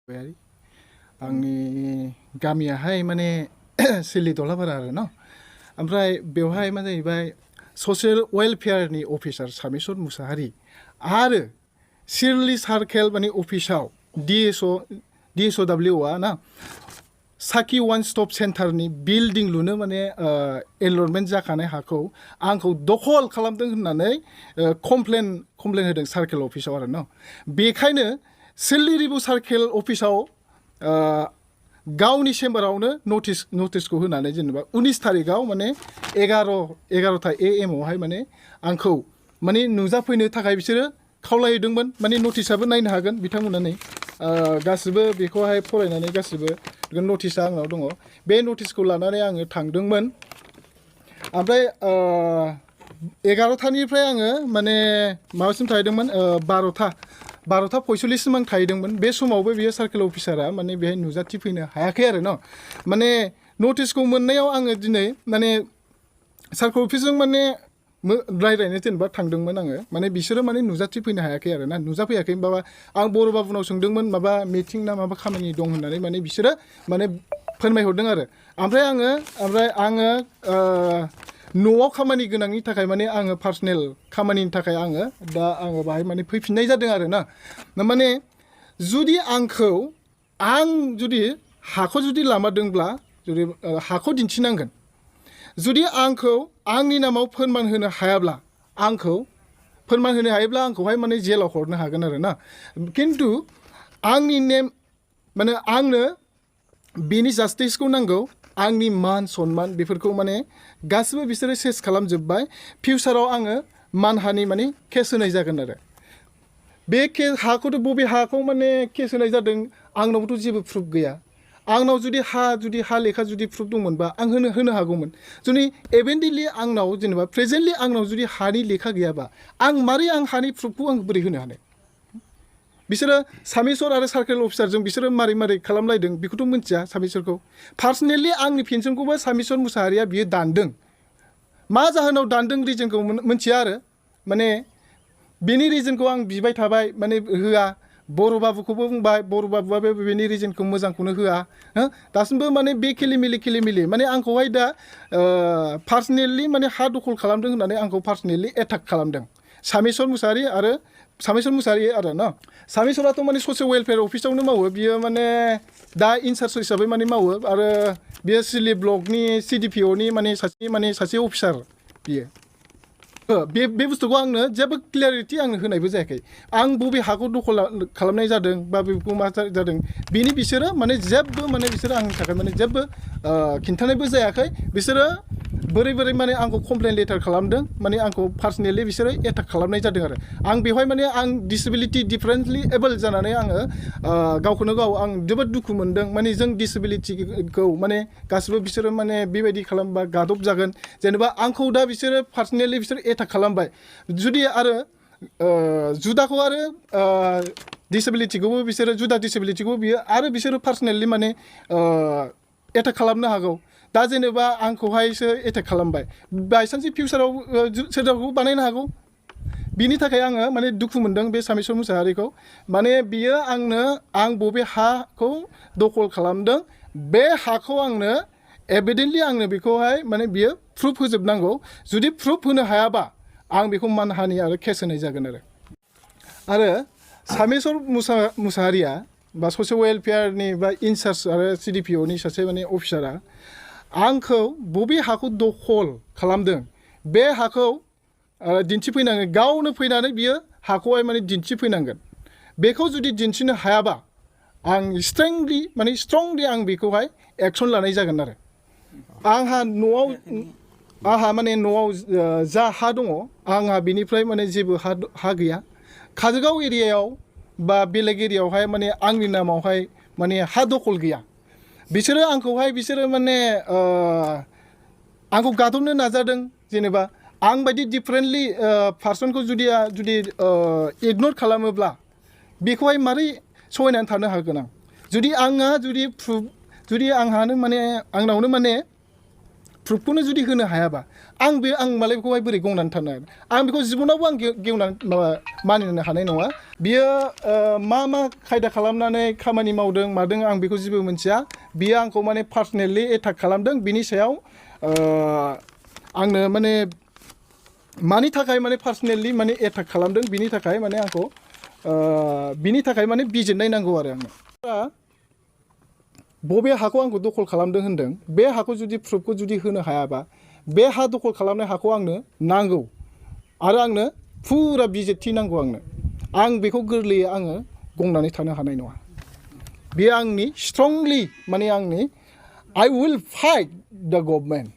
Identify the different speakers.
Speaker 1: आंनि गामियाहाय माने सिलि दलापारा आरो न ओमफ्राय बेवहाय मा जाहैबाय ससियेल वेलफेयारनि अफिसार शामेस्वर मुसाहारि आरो सिरलि सार्केल माने अफिसाव DSOW आ ना साखि वान स्टप सेन्टारनि बिल्डिं लुनो माने एलटमेन्ट जाखानाय हाखौ आंखौ दखल खालामदों होननानै कमप्लेन होदों सार्केल अफिसाव आरो न बेखायनो सिलि रिभिउ सार्केल अफिसाव गावनि चेम्बारावनो नटिसखौ होनानै जेनेबा 19 तारिखआव माने 11ता AM आवहाय माने आंखौ माने नुजाफैनो थाखाय बिसोरो खावलायदोंमोन माने नटिसआबो नायनो हागोन बिथांमोना नै गासिबो बेखौहाय फरायनानै गासिबो नटिसआ आंनाव दङ बे नटिसखौ लानानै आङो थांदोंमोन ओमफ्राय 11तानिफ्राय आङो माने माबासिम थाहैदोंमोन 12ता 45सिम आं थाहैदोंमोन बे समावबो बियो सार्केल अफिसारा माने बेहाय नुजाथिफैनो हायाखै आरो न माने नटिसखौ मोननायाव आङो दिनै माने सार्केल अफिसजों माने रायज्लायनो जेनेबा थांदोंमोन आङो माने बिसोरो माने नुजाथिफैनो हायाखै आरो ना नुजाफैयाखै होनबाबा आं बर' बाबुनाव सोंदोंमोन माबा मिटिं ना माबा खामानि दं होननानै माने बिसोरो माने फोरमायहरदों आरो ओमफ्राय आङो न'आव खामानि गोनांनि थाखाय माने आङो पार्सनेल खामानिनि थाखाय आङो बाहाय माने फैफिननाय जादों आरो ना माने जुदि आं जुदि हाखौ जुदि लामादोंब्ला जुदि हाखौ दिन्थिनांगोन जुदि आंखौ आंनि नामाव फोरमान होनो हायाब्ला आंखौहाय माने जेलाव हरनो हागोन आरो ना खिन्थु आंनि नेम माने आंनो बेनि जास्टिसखौ नांगौ आंनि मान सन्मान बेफोरखौ माने गासिबो बिसोरो सेस खालामजोब्बाय फिउचाराव आङो मानहानि माने केस होनाय जागोन आरो बे हाखौथ' बबे हाखौ माने केस होनाय जादों आंनावथ' जेबो प्रुफ गैया आंनाव जुदि हा लेखा जुदि प्रुफ दंमोनबा आं होनो हागौमोन जुदि एभेन्टलि आंनाव जेनेबा प्रेजेन्टलि आंनाव जुदि हानि लेखा गैयाबा आं हानि प्रुफखौ आं बोरै होनो हानो बिसोरो शामेस्वर आरो सार्केल अफिसारजों बिसोरो मारै खालामलायदों बेखौथ' मिथिया शामेस्वरखौ पार्सनेलि आंनि पेन्सनखौबो शामेस्वर मुसाहारिया बियो दानदों मा जाहोनाव दानदों रिजनखौ मिथिया आरो माने बेनि रिजनखौ आं बिबाय थाबाय माने होआ बर' बाबुखौबो बुंबाय बर' बाबुआबो बेनि रिजनखौ मोजांखौनो होआ दासिमबो माने बे खेलिमेलि माने आंखौहाय दा पार्सनेलि माने हा दखल खालामदों होननानै आंखौ पार्सनेलि एटाक खालामदों शामेस्वर मुसाहारि आरो ना शामेस्वराथ' माने ससियेल वेलफेयार अफिसावनो मावो बियो माने दा इनचार्ज हिसाबै माने मावो आरो बियो सिलि ब्लकनि CDPOनि माने सासे अफिसार बियो बे बुस्थुखौ आंनो जेबो क्लियारिटि आंनो होनायबो जायाखै आं बबे हाखौ दखल खालामनाय जादों बा बेखौ मा जादों बिनि बिसोरो माने जेबो माने बिसोरो आंनि थाखाय माने जेबो खिन्थानायबो जायाखै बिसोरो बोरै माने आंखौ कमप्लेन लेटार खालामदों माने आंखौ पार्सनेलि बिसोरो एटाक खालामनाय जादों आरो आं बेवहाय माने आं डिसेबिलिटि डिफारेन्टलि एबल जानानै आङो गावखौनो गाव आं जोबोद दुखु मोनदों माने जों डिसेबिलिटिखौ माने गासिबो बिसोरो माने बेबायदि खालामबा गादब जागोन जेनेबा आंखौ दा बिसोरो पार्सनेलि बिसोर एटाक खालामबाय जुदि आरो जुदाखौ आरो डिसेबिलिटिखौबो बिसोरो डिसेबिलिटिखौबो बियो आरो बिसोरो पार्सनेलि माने एटाक खालामनो हागौ दा जेनेबा आंखौहायसो एटाक खालामबाय बायसान्स फिउचाराव सोरखौबा बानायनो हागौ बिनि थाखाय आङो माने दुखु मोनदों बे शामेस्वर मुसाहारिखौ माने बियो आं बबे हाखौ दखल खालामदों बे हाखौ आंनो एभिडेन्टलि आंनो बेखौहाय माने बियो प्रुफ होजोबनांगौ जुदि प्रुफ होनो हायाबा आं बेखौ मानहानि आरो केस होनाय जागोन आरो शामेस्वर मुसाहारिया बा ससियेल वेलफेयारनि बा इनचार्ज आरो CDPOनि सासे माने अफिसारा आंखौ बबे हाखौ दखल खालामदों बे हाखौ दिन्थिफैनांगोन गावनो फैनानै बियो हाखौहाय माने दिन्थिफैनांगोन बेखौ जुदि दिन्थिनो हायाबा आं स्ट्रंलि आं बेखौहाय एक्सन लानाय जागोन आरो आंहा माने न'आव जा हा दङ आंहा बिनिफ्राय माने जेबो हा गैया काजलगाव एरियायाव बा बेलेग एरियायावहाय माने आंनि नामावहाय माने हा दखल गैया बिसोरो माने आंखौ गादबनो नाजादों जेनेबा आं बायदि डिफारेन्टलि पार्सनखौ जुदि इगनर खालामोब्ला बेखौहाय मारै सहायनानै थानो हागोन आं जुदि आंनावनो माने प्रुफखौनो जुदि होनो हायाबा आं मालाय बेखौहाय बोरै गंनानै थानो हागोन आं बेखौ जिबनावबो आं गेवनानै मानिनो हानाय नङा बियो मा खायदा खालामनानै खामानि मावदों मादों आं बेखौ जेबो मोनथिया बियो आंखौ माने पार्सनेलि एटाक खालामदों बिनि सायाव आंनो माने मानि थाखाय माने पार्सनेलि माने एटाक खालामदों बिनि थाखाय माने आंखौ बिनि थाखाय माने बिजिरनाय नांगौ आरो आंनो बबे हाखौ आंखौ दखल खालामदों होनदों बे हाखौ जुदि प्रुफखौ जुदि होनो हायाबा बे हा दखल खालामनाय हाखौ आंनो नांगौ आरो आंनो फुरा बिजिरथि नांगौ आं बेखौ गोरलैयै आङो गंनानै थानो हानाय नङा बेयो आंनि स्ट्रंलि माने आंनि I will fight the government